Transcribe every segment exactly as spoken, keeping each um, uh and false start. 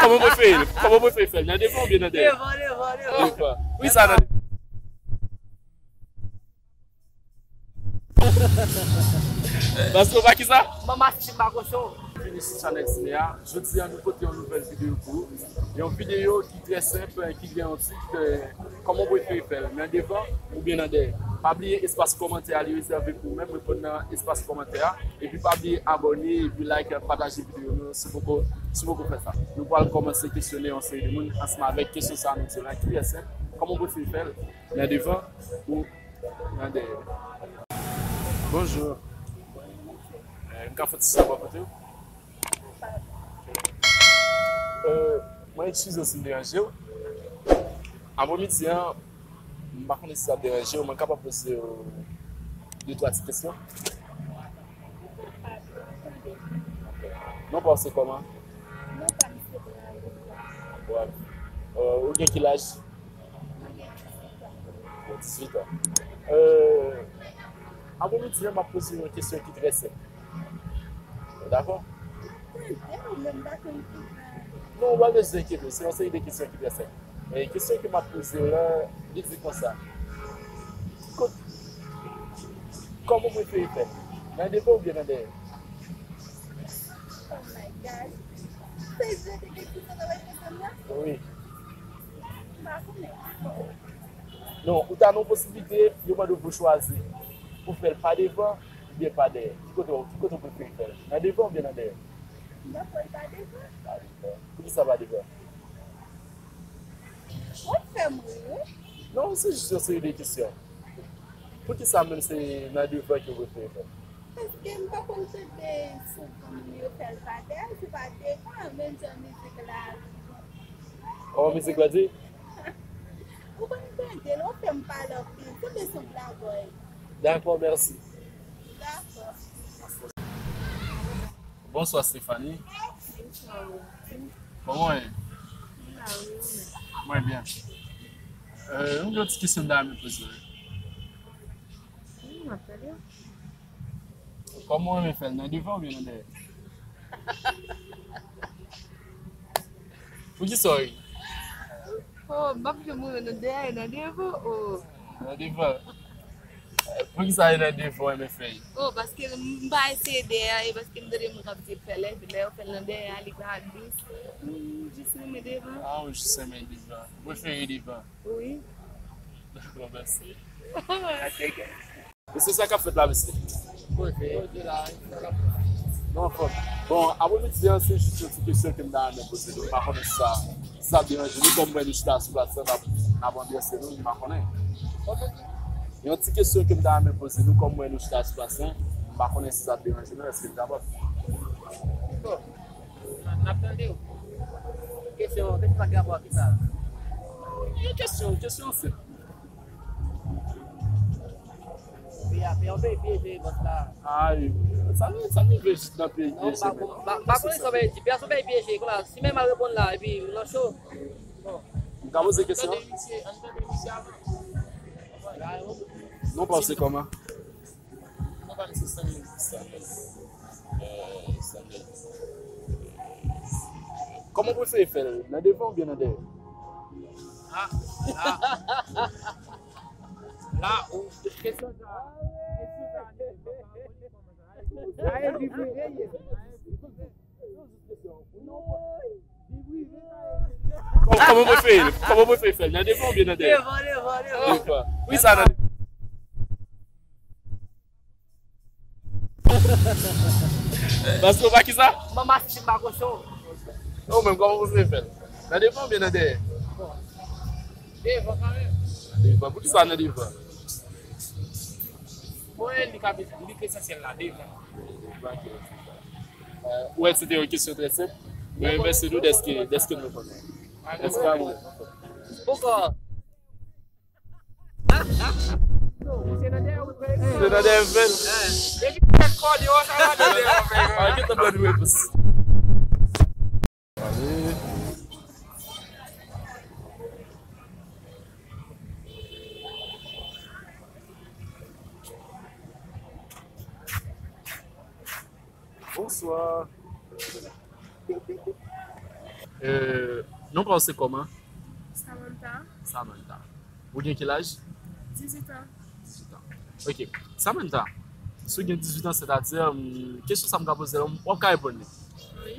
Kòman w prefere l? Kòman w prefere fè l? Nan devan oubyen nan dèyè? Devan, devan, devan. Devan. Wi, sa nan devan. Paske w pa ki sa? Manman si pa kochon. Fini sou chanèl Sine a. Jodi a, nou pote yon nouvèl videyo pou ou. Yon videyo ki trè senp, ki gen yon tit, eh, kòman w prefere fè l, nan devan oubyen nan dèyè? Pa bliye espas kòmantè a, li rezève pou ou menm, reponn nan espas kòmantè a. Epi pa bliye abòne, epi like, pataje videyo nou, si w poko, si w poko fè sa. Nou pral kòmanse kesyone yon seri de moun ansanm avèk kesyon sa a nou di la, ki trè senp, kòman w prefere fè l, nan devan ou nan dèyè? Bonjou. Eh, m ka fè ti sa bò kote w? Euh, mwen eskize w si m deranje w. Apremidi an, m pa konnen si sa ap deranje w, mwen kapab poze w de twa ti kesyon? Non pa w se kòman? Bravo. Euh, ou gen ki laj? Bon, dizuit an. Euh, apremidi an, m ap poze w yon kesyon ki trè senp. Ou dakò? Non, ou pa bezwen enkyete w. Se yon seri de kesyon ki trè senp. E kesyon ke m ap poze w la, li di konsa. Kot, kòman w prefere fè? Nan devan oubyen nan dèyè? Oh my God. Se jete kesyon sa nan kesyon nan? Wi. M pa konnen. Non, ou ta nan posiblite, yo mande w pou chwazi. Pou fè l pa devan oubyen pa dèyè. Ki kote w, ki kote w prefere fè l? Nan devan oubyen nan dèyè? M ta fè l pa devan. Pa devan. Poukisa pa devan? Ou fè m ri, wi. Non, se jis yon seri de kesyon. Poukisa menm se nan devan ke w prefere fè l? Paske m pa konn tande souvan moun yo fè l pa dèyè, se pa devan, menm jan mizik la. Oh, mizik la di? Ou konn tande l, ou fè m pale anpil, se bezwen blagòy. Dakò, mèsi. Dakò. Bonswa, Stéphanie. Bonswa, Rodrigue. Kòman w ye? M la, wi, ou menm? Mwen byen. Euh, m gen yon ti kesyon m ta renmen poze w. Wi, m ap tande w. Kòman w renmen fè l, nan devan oubyen nan dèyè? Poukisa w ri? Oh, m p ap janm renmen nan dèyè, nan devan, oh. Nan devan. Eh, poukisa e nan devan w renmen fè l? Oh, paske m pa eseye dèyè a, e paske m tande moun k ap di l fè l, epi lè yo fè l nan dèyè a, li pa dous. M jis renmen devan. Ah, ou jis renmen devan. Ou prefere devan? Wi. Dakò, mèsi. E se sa k ap fèt la, mesye? Kote? Kote la, wi. Nou anfòm. Bon, apremidi an, se jis yon ti kesyon ke m ta renmen poze nou. M pa konnen si sa, si sa ap deranje nou, kòm m wè nou chita sou plas la, n ap, n ap anbyanse nou, m pa konnen. Yon ti kesyon ke m ta renmen poze nou, kòm m wè nou chita sou plas la, m pa konnen si sa ap deranje nou, èske n kapab? Bon, n ap tande w. Kesyon, kesyon pa gen rapò ak ki sa? Yon kesyon, kesyon senp. Peyi a, peyi a, yon peyi pyeje, bòs la. Ay, sa nou, sa nou vle jis nan peyi pyeje menm? Non, m pa, m pa konnen sa w vle di. Peyi a se yon peyi pyeje, konsa, si menm al reponn la, epi, ou nan cho. Bon. M ka poze kesyon? Ann tande misye, ann tande misye avan. Non pa w se kòman? Non pa misye Stanley. Stanley. Eh, Stanley. Kòman w prefere fè l? Nan devan oubyen nan dèyè? Ah, la. La, ou, kesyon sa, kesyon sa, a epi prive ye. Kòman w prefere l? Kòman w prefere fè l? Nan devan oubyen nan dèyè? Devan, devan, devan. Devan. Poukisa nan devan? Paske w pa ki sa? Manman si pa kochon. Ou menm, kòman w prefere fè l? Nan devan oubyen nan dèyè? Devan kanmenm. Nan devan. Poukisa nan devan? Mwen, li ka, li k esansyèl la, devan. Ok. Euh, ou wè, se te yon kesyon trè senp. Mwen remèsye nou dèske, dèske nou konn. Èske pa mwen? Poukò? Se nan dèyè w fè l. Se nan dèyè m fè l. Depi tèt kò deyò, sa va nan dèyè w fè l. Ah, gentan ban nou repons. Ale. Bonswa. Euh, non pa w se kòman? Samantha, Samantha. Ou gen ki laj? Dizwit an. Dizwit an. Ok. Samantha, si w gen dizwit an, sètadi, kesyon sa m ka poze w, w ap ka reponn li. Wi.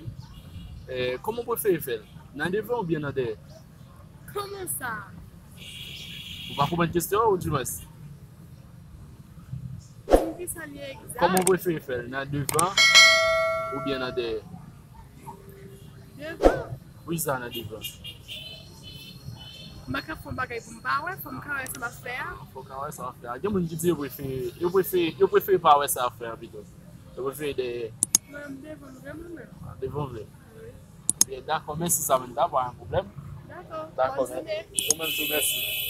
Eh, kòman w prefere fè l? Nan devan oubyen nan dèyè? Kòman sa? Ou pa konprann kesyon an ou di mwens? Di m ki sa li egzak. Kòman w prefere fè l? Nan devan oubyen nan dèyè? Devan. Poukisa nan devan? M pa ka fè yon bagay pou m pa wè, fò m ka wè sa m ap fè a. Fò w ka wè sa w ap fè a. Gen moun ki di yo prefere, yo prefere, yo prefere pa wè sa y ap fè a pito. Yo prefere dèyè. Mwen, m devan m vre mwen menm. Ah, devan vre. Wi. Byen, dakò, mèsi Samantha, pa gen pwoblèm. Dakò. Dakò, Bòn jounen. ou menm tou, mèsi.